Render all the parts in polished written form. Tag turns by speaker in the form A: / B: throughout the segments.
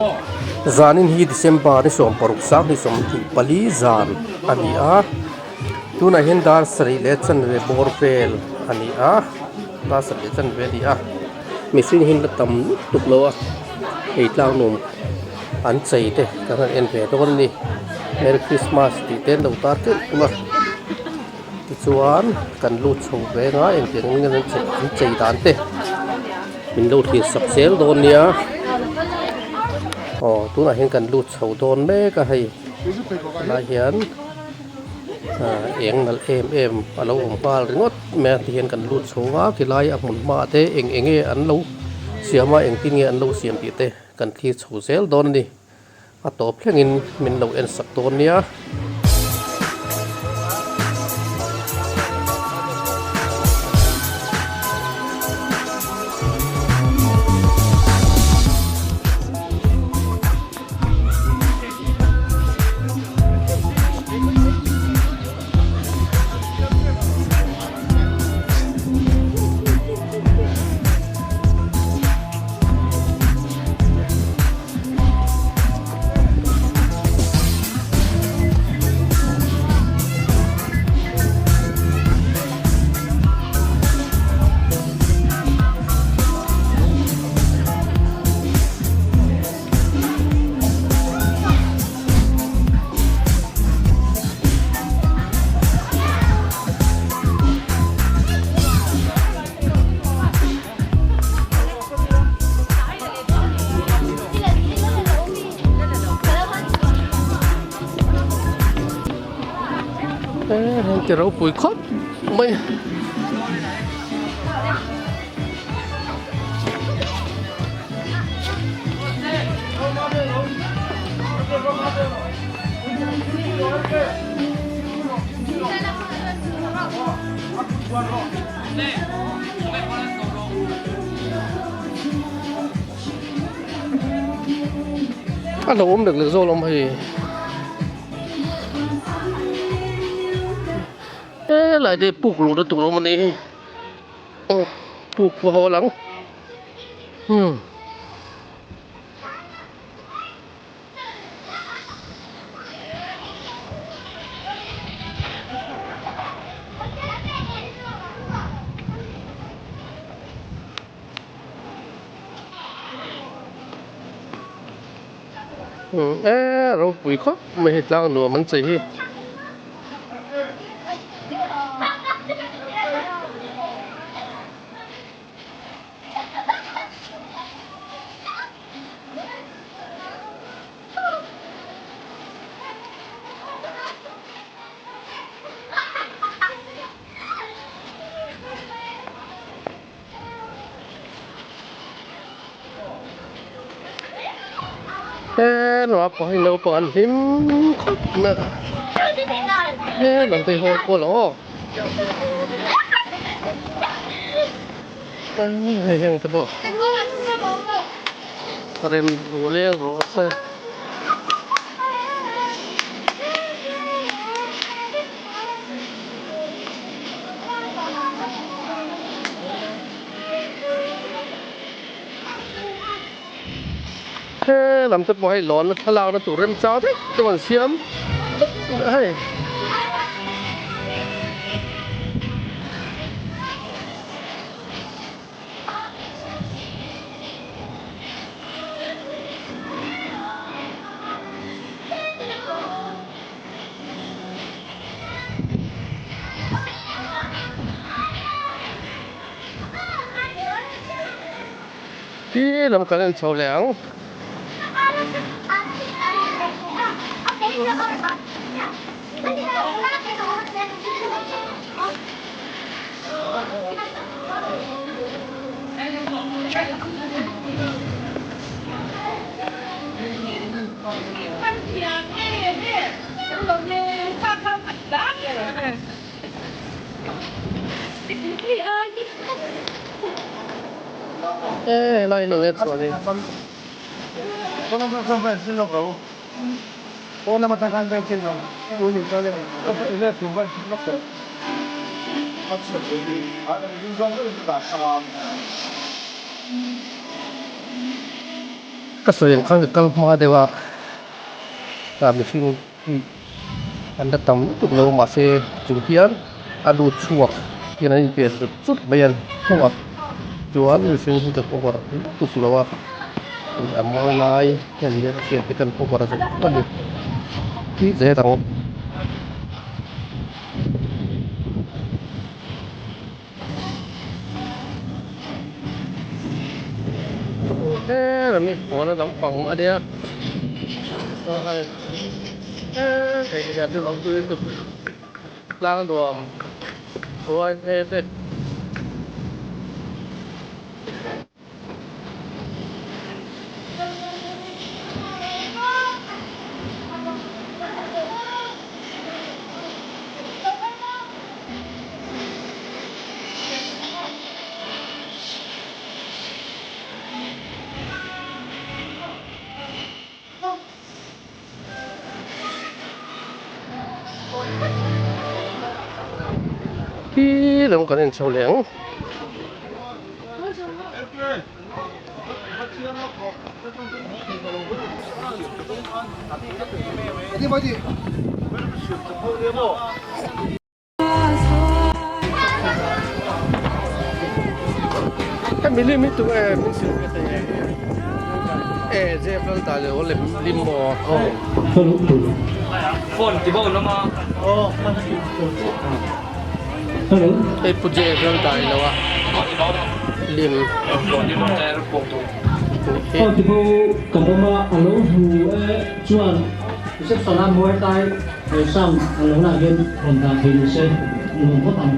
A: Zanin hi December ni 16 2024 zan a ni a, tunah hian dar sarih leh chanve bawr vel a ni a, dar sarih leh chanve a ni a, mihring hi an la tam lutuk lo a, ei tlang nuam an chei te kan han en ve dawn a ni, Merry Christmas tih te an lo tar teuh thung a, tichuan kan lut chho ve anga engtiang in nge an chei dan te. Min lo thlir sak zel dawn nia aw tunah hian kan lut chho dawn mek a hei helai hian ah eng nalh em em a lo awm nghal ringawt mai a tihian kan lut chho a khilai a hmun hmaah te eng eng nge an lo siam a engtin nge an lo siam tih te kan thlir chho zel dawn a ni. A tawp thlengin min lo en sak dawn nia. Ti ropui khawp mai. A lo awm lek lek zawk lawm hei helai te puk luhna tur awm a ni aw puk va haw lang umm. E ropui khawp mai hei tlang nuam an chei hi. He lawng ah pawh hei naupang an hlim khawp mai a he lam te hi haw kual ang aw hei heng te pawh rem ruh leng rawh se. He lam te pawh hei lawnna thlalakna tur remchang vek te an siam hei. Ti lam kan en chho leh ang. E helai hi enge chuan in. Ka sawi ang khan ka kal hma deuh a ah mihring hi an la tam lutuk lo mahse chung hian a lut chhuak hian an inpe zut zut mai a hnungah chuan mihring hi ka cover lutuk lo a a mawi lai hian hian a hriat te kan cover zut a ni tih zel ang. Khi lam kan en chho leh ang. Hemi lim hi tunge min sil ve thei e Jeff Laltaileua lem lim maw? Hei Pu Jeff Laltaileua lim
B: He sound a lo lah hian rawn dah thei ni se nuam ngawt ang.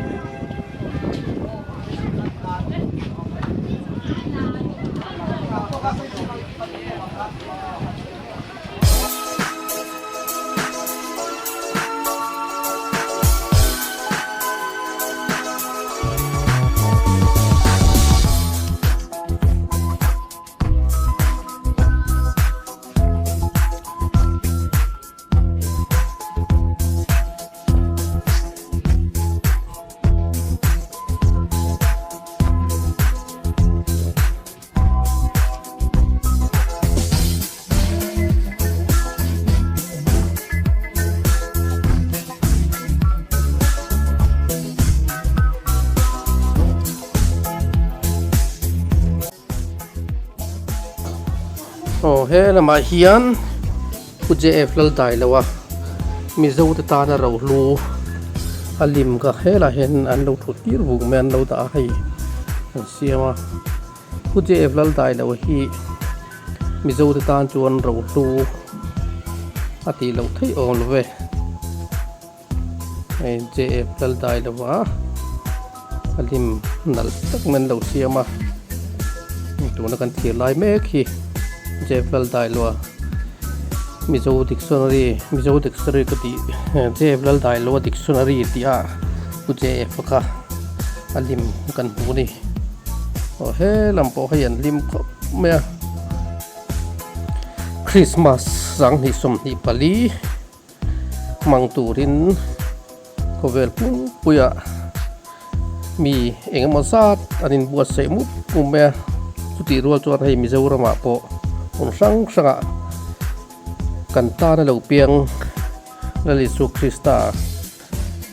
A: Aw he lamah hian Pu JF Laldailoa Mizo te tana rohlu a lim ka helaiah hian an lo thut tir vung mai a an lo dah a hei an siam a Pu JF Laldailoa hi Mizo te tan chuan rohlu a tih loh theih awm lo ve. Hei JF Laldailova a hlim nalh tak mai an lo siam a tuna kan thlir lai mek hi JF Laldailova Mizo dictionary Mizo dictionary ka tih JF Laldailova dictionary tih a pu JF a kha a hlim kan hmu a ni aw he lam pawh hei an hlim khawp mai a Christmas 2024. Hmang turin khawvel pumpuiah mi eng emaw zat an inbuatsaih mup mup mai a, chutih rual chuan hei Mizoramah pawh hmun hrang hrangah kan tan a lo piang Lal Isua Krista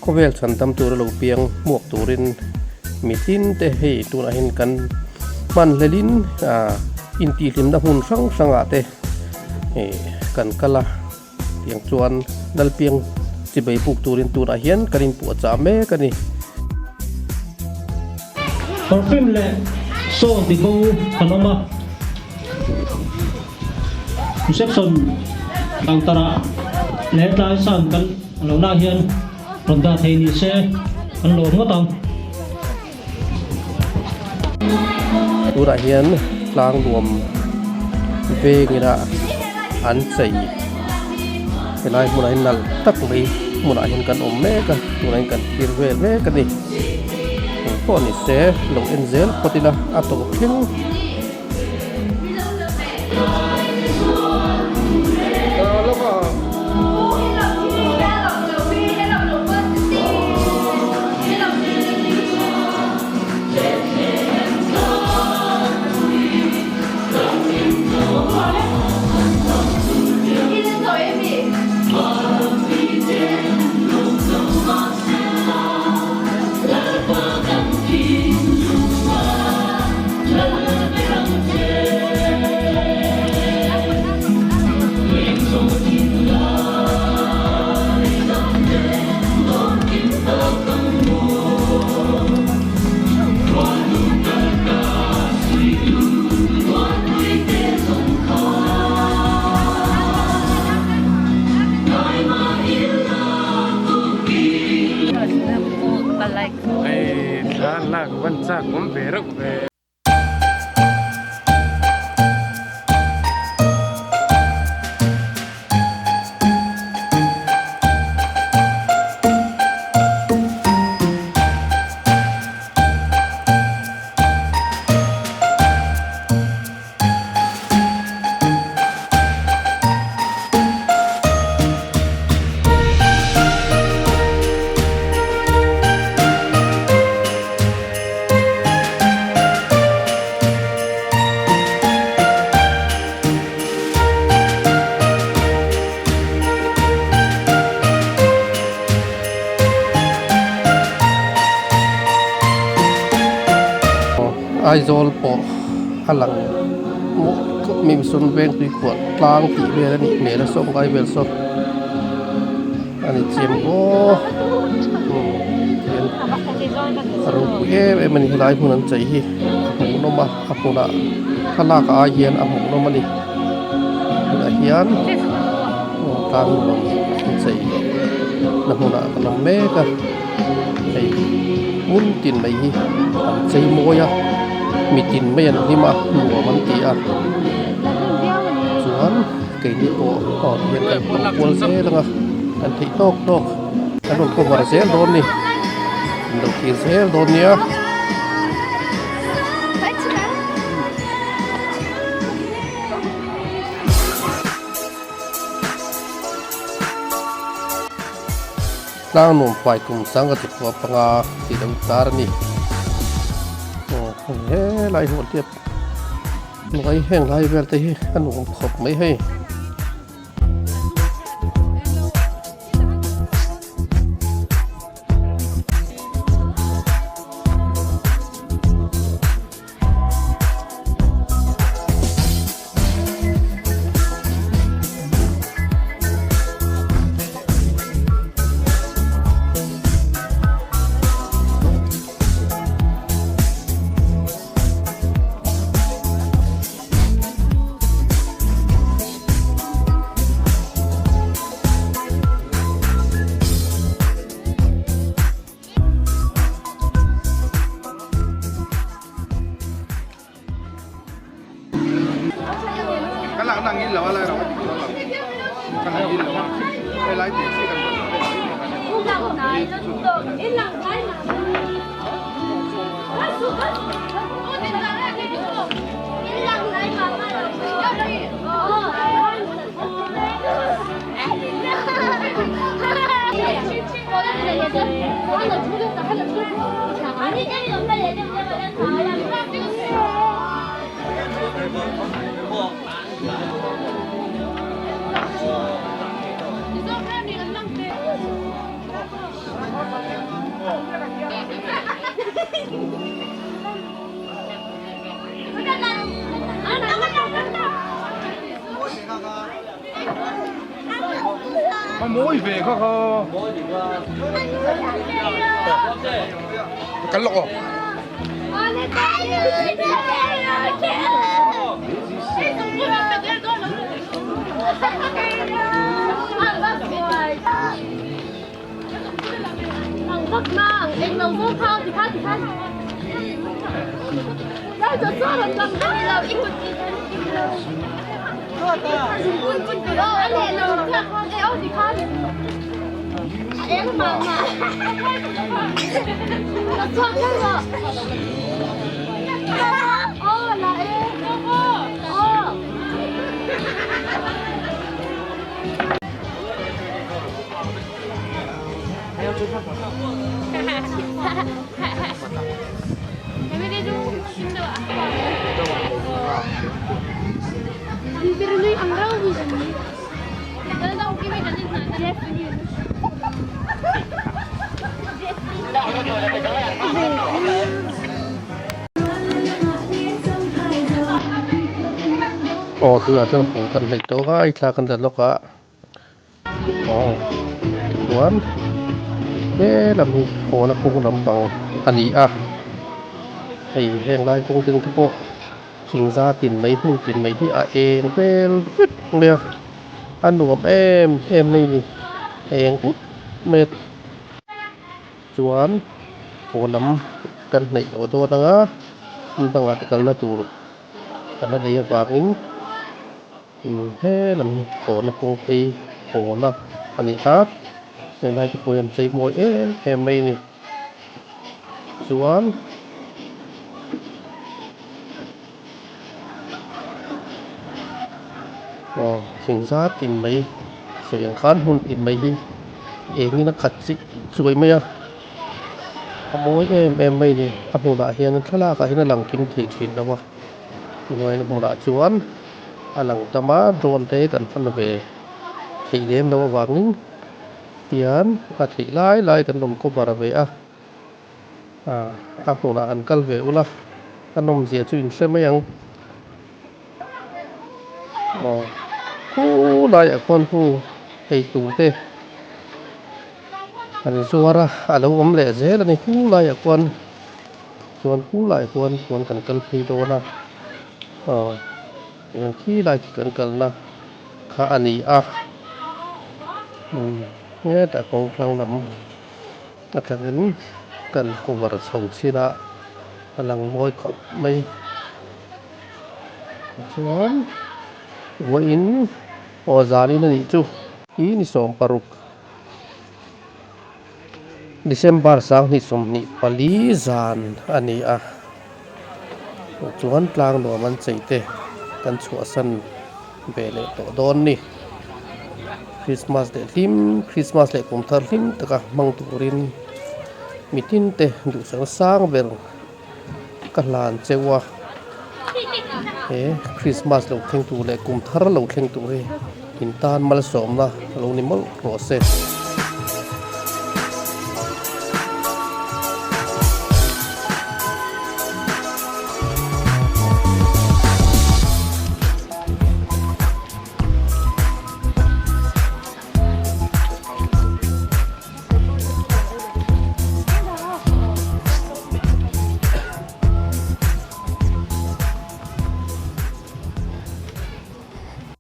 A: khawvel chhan dam tur a lo piang hmuak turin mi tin te hei tunah hian kan hman hlelin ah intihhlimna hmun hrang hrangah te kan kal a. Tiang chuan Lalpiang chibei buk turin tunah hian kan inpuahchah mek a ni.
B: Perfume leh saw ti bo kan awm a, reception counter ah leh tlai san kan lo nah hian rawn dah thei ni se kan lawm ngawt ang.
A: Tunah hian tlang nuam vengin a an chei helai hmunah hian nalh tak mai hmunah hian kan awm mek a tunah hian kan thlir vel mek a ni engpawh ni se lo en zel phawt ila a tawp thleng.
C: Thlalak van chak awm ve reuh ve.
A: Aizawl pawh a lang mimsun veng tuikhuah tlang tih vel a nih hmel a sawngai vel saw a ni chiang aw tihian a ropui em em a ni helai hmun an chei hi a hmuhnawm a a hmunah thlalak ah hian a hmuhnawm a ni tunah hian tlang nuam an chei na hmunah kan awm mek a hei hmun tin mai hi an chei mawi a mitin mai an hlim a nuam an ti a chuan keini pawh aw tihian kan hmang kual zel ang a kan theih tawk tawk kan rawn cover zel dawn a ni in lo thlir zel dawn nia. Tlang nuam fai kum sanga chi khua panga tih lo tar a ni. Aw helai huan te hnuai heng lai vel te hi a nuam khawp mai hei.
C: A mawi ve kha kha. Kan lawk aw.
A: Aw tunah chuan hmuh kan hnaih tawk a i thla kan la lawk a. Aw tichuan helam hi hawna kawng lampang a ni a hei heng lai kawng ding te pawh thing za tin mai hmun tin mai hi a eng vel vek mai a a nuam em em mai a ni a eng ut mai a chuan. Haw lam kan hnaih loh dawn ang a, hmun dangah te kalna tur kan la nei avangin he lam hi kawrna kawng phei hawna a ni a, helai te pawh hi an chei mawi em em mai a ni. Chuan. Aw thing zat in mai sawi ang khan hmun tin mai hi engin a khat chik chuai mai a a mawi em em mai a ni a hmunah hian thlalak ah hian a lang kim thei thin lo a tichuan a hmunah chuan a lang tam a drone te kan hman ve theih lem loh avangin tian a theih lai lai kan rawn cover ve a. Ah a hmunah han kal ve ula a nawmzia chu in hre mai ang aw khulaiah khuan hu eitur te an zuar a a lo awm leh zel a ni khulaiah khuan chuan khulaiah khuan chuan kan kal phei dawn a aw chuan khilai khi kan kalna kha a ni a hetah kawngthlang lam. A tangin kan cover chho chin a, a lang mawi khawp mai. Tichuan vawiin aw zanin a nih chu. Hi ni 16 December 2024 zan a ni a, chuan tlang nuam an chei te kan chhuahsan ve leh tawh dawn ni. Christmas leh hlim Christmas leh kum thar hlim taka hmang turin mitin te duhsang sang ber ka hlan cheu a he Christmas lo thleng tur leh kum thar lo thleng tur hi in tan malsawmna lo ni mawlh rawh se.